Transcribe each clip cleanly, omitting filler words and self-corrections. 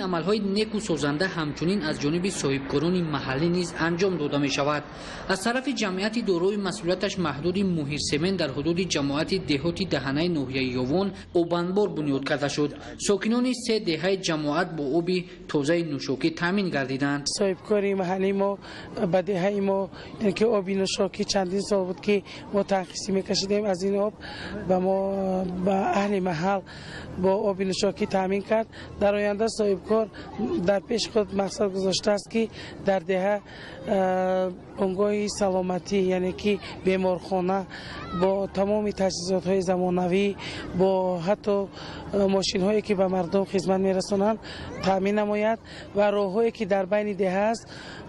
Амалҳои неку созанда ҳамчунин аз ҷониби соҳибкорони маҳаллӣ низ анҷом дода мешавад. Аз тарафи ҷамъияти дорои масъулияташ маҳдуди Муҳирсемент дар ҳудуди ҷамоати деҳоти Даҳанаи ноҳияи Ёвон обанбор бунёд карда шуд. Сокинони се деҳаи ҷамоат бо оби тозаи нӯшокӣ таъмин гардиданд. Соҳибкори маҳаллии мо ба деҳаи мо, ки оби нӯшокӣ чандин сол буд, ки мо танқисӣ мекашидем, аз ин об ба мо, ба аҳли маҳал бо оби нӯшокӣ таъмин кард. Дар оянда соҳибкор дар пеши худ мақсад гузоштааст, ки дар деҳа бунгоҳи саломатӣ, яъне ки беморхона бо тамоми таҷҳизотҳои замонавӣ, бо ҳатто мошинҳое, ки ба мардум хизмат мерасонанд, таъмин намояд ва роҳҳое, ки дар байни деҳа аст,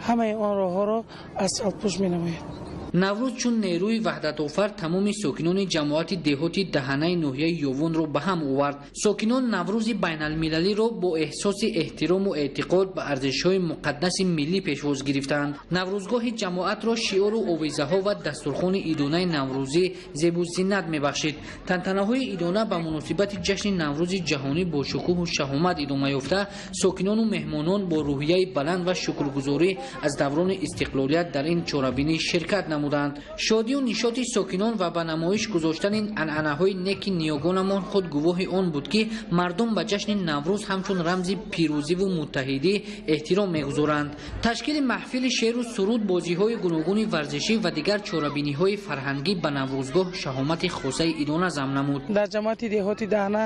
ҳамаи он роҳҳоро асфалтпӯш менамояд. Наврӯз чун нерӯи ваҳдатофар тамоми сокинони ҷамоати деҳоти Даҳанаи ноҳияи Ёвонро ба ҳам овард. Сокинон Наврӯзи байналмилалиро бо эҳсоси эҳтирому эътиқод ба арзишҳои муқаддаси миллӣ пешвоз гирифтанд. Наврӯзгоҳи ҷамоатро шиору овезаҳо ва дастурхони идонаи наврӯзӣ зебу зинат мебахшид. Тантанаҳои идона ба муносибати ҷашни Наврӯзи ҷаҳонӣ бо шукӯҳу шаҳомат идома ёфта, сокинону меҳмонон бо рӯҳияи баланд ва шукргузорӣ аз даврони истиқлолият дар ин чорабинӣ ширкат намуданд. Шодию нишоти сокинон ва ба намоиш гузоштани анъанаҳои неки ниёгонамон худ гувоҳи он буд, ки мардум ба ҷашни Наврӯз ҳамчун рамзи пирӯзиву муттаҳидӣ эҳтиром мегузоранд. Ташкили маҳфили шеъру суруд, бозиҳои гуногуни варзишӣ ва дигар чорабиниҳои фарҳангӣ ба наврӯзгоҳ шаҳомати хосаи идона зам намуд. Дар ҷамоати деҳоти Даҳана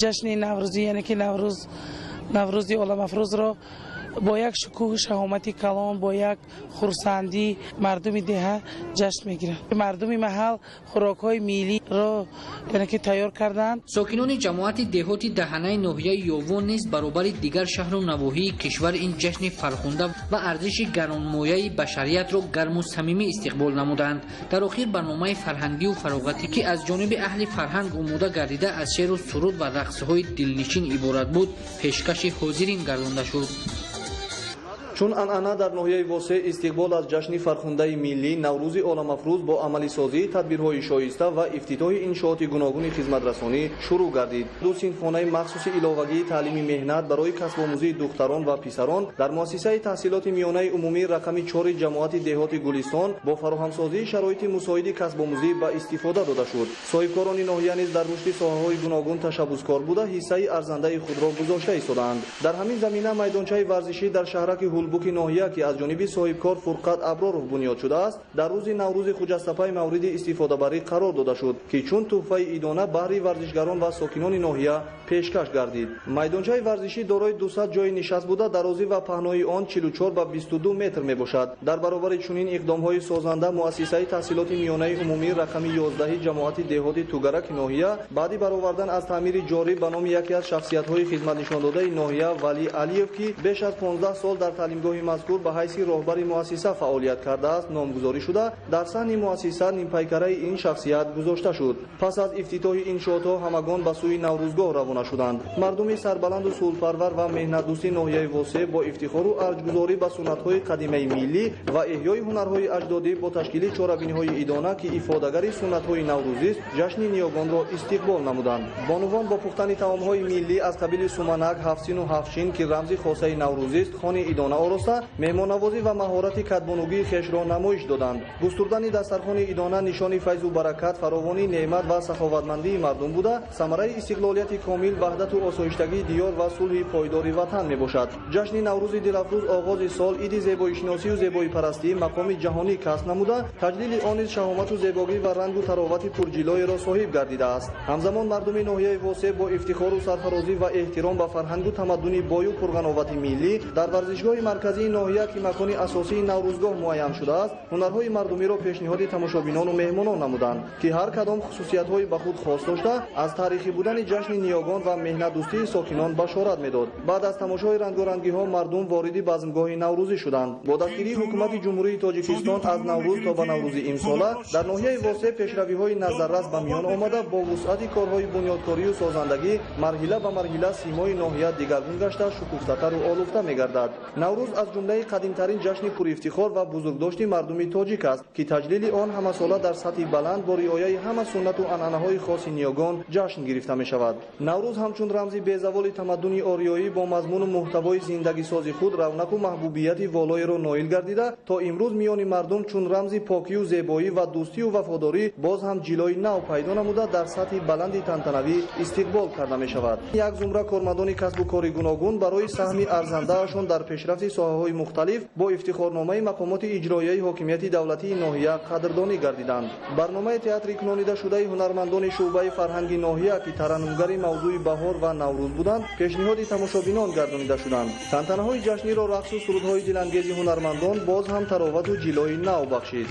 ҷашни наврӯзӣ, яъне ки Наврӯз, Наврӯзи оламафрӯзро бо як шукӯҳу шаҳомати калон, бо як хурсандӣ мардуми деҳа ҷашн мегиранд. Мардуми маҳал хӯрокҳои миллиро, яъне ки, тайёр карданд. Сокинони ҷамоати деҳоти Даҳанаи ноҳияи Ёвон низ баробари дигар шаҳру навоҳии кишвар ин ҷашни фархунда ва арзиши гаронмояи башариятро гарму самимӣ истиқбол намуданд. Дар охир барномаи фарҳангию фароғатӣ, ки аз ҷониби аҳли фарҳанг омода гардида, аз шеъру суруд ва рақсҳои дилнишин иборат буд, пешкаши ҳозирин гардонда шуд. Чун анъана, дар ноҳияи Восеъ истиқбол аз ҷашни фархундаи миллӣ, Наврӯзи оламафрӯз, бо амалисозии тадбирҳои шоиста ва ифтитоҳи иншооти гуногуни хизматрасонӣ шурӯъ гардид. Ду синфхонаи махсуси иловагии таълими меҳнат барои касбомӯзии духтарон ва писарон дар муассисаи таҳсилоти миёнаи умумӣ рақами 4 ҷамоати деҳоти Гулистон бо фароҳамсозии шароити мусоиди касбомӯзӣ ба истифода дода шуд. Соҳибкорони ноҳия низ дар рушди соҳаҳои гуногун ташаббускор буда, ҳиссаи арзандаи худро гузошта истодаанд. Дар ҳамин замина майдончаи варзишӣ дар шаҳраки Ҳулбуки ноҳия, ки аз ҷониби соҳибкор Фурқат Аброров бунёд шудааст, дар рӯзи Наврӯзи хуҷастапай мавриди истифодабарӣ қарор дода шуд, ки чун тӯҳфаи идона баҳри варзишгарон ва сокинони ноҳия пешкаш гардид. Майдончаи варзишӣ дорои 200 ҷои нишаст буда, дарозӣ ва паҳнои он 44 ба 22 метр мебошад. Дар баробари чунин иқдомҳои созанда, муассисаи таҳсилоти миёнаи умумӣ рақами 11 ҷамоати деҳоти Тугараки ноҳия баъди баровардан аз таъмири ҷорӣ ба номи яке аз шахсиятҳои хизматнишондодаи ноҳия, Валӣ Алиев, ки беш аз 15 сол дар таълимгоҳи мазкур ба ҳайси роҳбари муассиса фаъолият кардааст, номгузорӣ шуда, дар саҳни муассиса нимпайкараи ин шахсият гузошта шуд. Пас аз ифтитоҳи иншоотҳо ҳамагон ба сӯи наврӯзгоҳ равона шуданд. Мардуми сарбаланду сулҳпарвар ва меҳнатдӯсти ноҳияи Восеъ бо ифтихору арҷгузорӣ ба суннатҳои қадимаи миллӣ ва эҳёи ҳунарҳои аҷдодӣ бо ташкили чорабиниҳои идона, ки ифодагари суннатҳои наврӯзист, ҷашни ниёгонро истиқбол намуданд. Бонувон бо пухтани таомҳои миллӣ аз қабили суманак, ҳафтсину ҳафтшин, ки рамзи хосаи наврӯзист, хони идона ороста, меҳмоннавозӣ ва маҳорати кадбонугии хешро намоиш доданд. Густурдани дастархони идона нишони файзу баракат, фаровонии неъмат ва саховатмандии мардум буда, самараи истиқлолияти комил, ваҳдату осоиштагии диёр ва сулҳи пойдори ватан мебошад. Ҷашни Наврӯзи дилафрӯз оғози сол, иди зебоишиносию зебоипарастӣ мақоми ҷаҳонӣ касб намуда, таҷлили он низ шаҳомату зебогӣ ва рангу таровати пурҷилоеро соҳиб гардидааст. Ҳамзамон мардуми ноҳияи Восеъ бо ифтихору сарфарозӣ ва эҳтиром ба фарҳангу тамаддуни бою пурғановати миллӣ дар варзишгоҳи марказии ноҳия, ки макони асосии наврӯзгоҳ муайян шудааст, ҳунарҳои мардумиро пешниҳоди тамошобинону меҳмонон намуданд, ки ҳар кадом хусусиятҳои ба худ хос дошта, аз таърихӣ будани ҷашни ниёгон ва меҳнатдӯстии сокинон башорат медод. Баъд аз тамошои рангорангиҳо мардум вориди базмгоҳи наврӯзӣ шуданд. Бо дастгирии Ҳукумати Ҷумҳурии Тоҷикистон аз Наврӯз то ба Наврӯзи имсола дар ноҳияи Восеъ пешравиҳои назаррас ба миён омада, бо вусъати корҳои бунёдкорию созандагӣ марҳила ба марҳила симои ноҳия дигаргун гашта, шукуфтатару олуфта мегардад. Наврӯз аз ҷумлаи қадимтарин ҷашни пурифтихор ва бузургдошти мардуми тоҷик аст, ки таҷлили он ҳамасола дар сатҳи баланд бо риояи ҳама суннату анъанаҳои хоси ниёгон ҷашн гирифта мешавад. Наврӯз Наврӯз ҳамчун рамзи безаволи тамаддуни ориёӣ бо мазмуну муҳтавои зиндагисози худ равнақу маҳбубияти волоеро ноил гардида, то имрӯз миёни мардум чун рамзи покию зебоӣ ва дӯстию вафодорӣ боз ҳам ҷилои нав пайдо намуда, дар сатҳи баланди тантанавӣ истиқбол карда мешавад. Як зумра кормандони касбу кори гуногун барои саҳми арзандаашон дар пешрафти соҳаҳои мухталиф бо ифтихорномаи мақомоти иҷроияи ҳокимияти давлатии ноҳия қадрдонӣ гардиданд. Барномаи театри кунонидашудаи ҳунармандони шӯъбаи фарҳанги ноҳия, ки тараннумгари мавзӯи баҳор ва Наврӯз буданд, пешниҳоди тамошобинон гардонида шуданд. Тантанаҳои ҷашниро рақсу сурудҳои дилангези ҳунармандон боз ҳам таровату ҷилои нав бахшид.